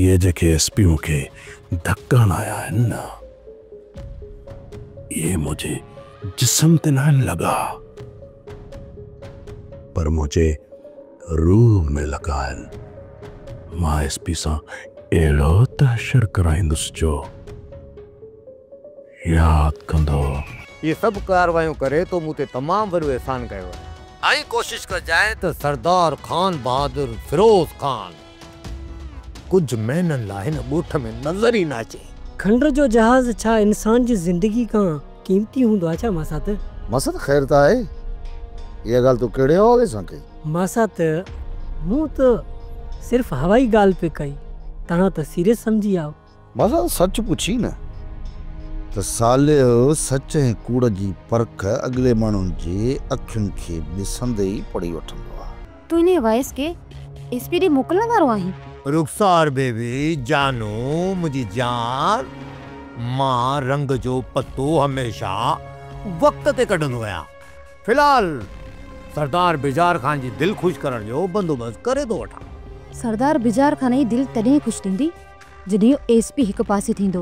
اهي جيڪي S P مون کي ڌڪ هڻايا آهن نه، اهي منهنجي جسم تي ناهن لڳا، پر منهنجي روح ۾ لڳا آهن. مان ايس پي سان اهڙو ته حشر ڪرائيندس جو ياد ڪندو. اهي سڀ ڪاروايون ڪري تو مون تي تمام وڏو احسان ڪيو آهي. ۽ ڪوشش ڪجانء ته سردار خان بهادر فيروز خان ڪجهه مهينن لاء هن ڳوٺ ۾ نظر ئي نه اچي. کنڊ جو جهاز ڇا انسان جي زندگي کان قيمتي هوندو آهي ڇا ماسات؟ ماسات خير ته آهي؟ اها ڳالهه تو ڪهڙي حوالي سان ڪئي؟ ماسات مون ته صرف هوائي ڳالهه پئي ڪئي، توهان ته سيريس سمجهي ويا. ماسات سچ پڇين نه ته صالح سچ ۽ ڪوڙ جي پرک اڳلي ماڻهن جي اکين کي ڏسندي ئي پڙهي وٺندو آهي. تون انهيء وائيس کي ايس پي ڏي موڪلڻ وارو آهين؟ رخسار بيبي، جانو، منهنجي جان، مان رنگ جو پتو هميشه وقت تي ڪڍندو آهيان. في الحال سردار بجار خان جي دل خوش ڪرڻ جو بندوبست ڪري ٿو وٺان. سردار بجار خان جي دل تڏهن خوش ٿيندي، جڏهن اهو ايس پي هڪ پاسي ٿيندو.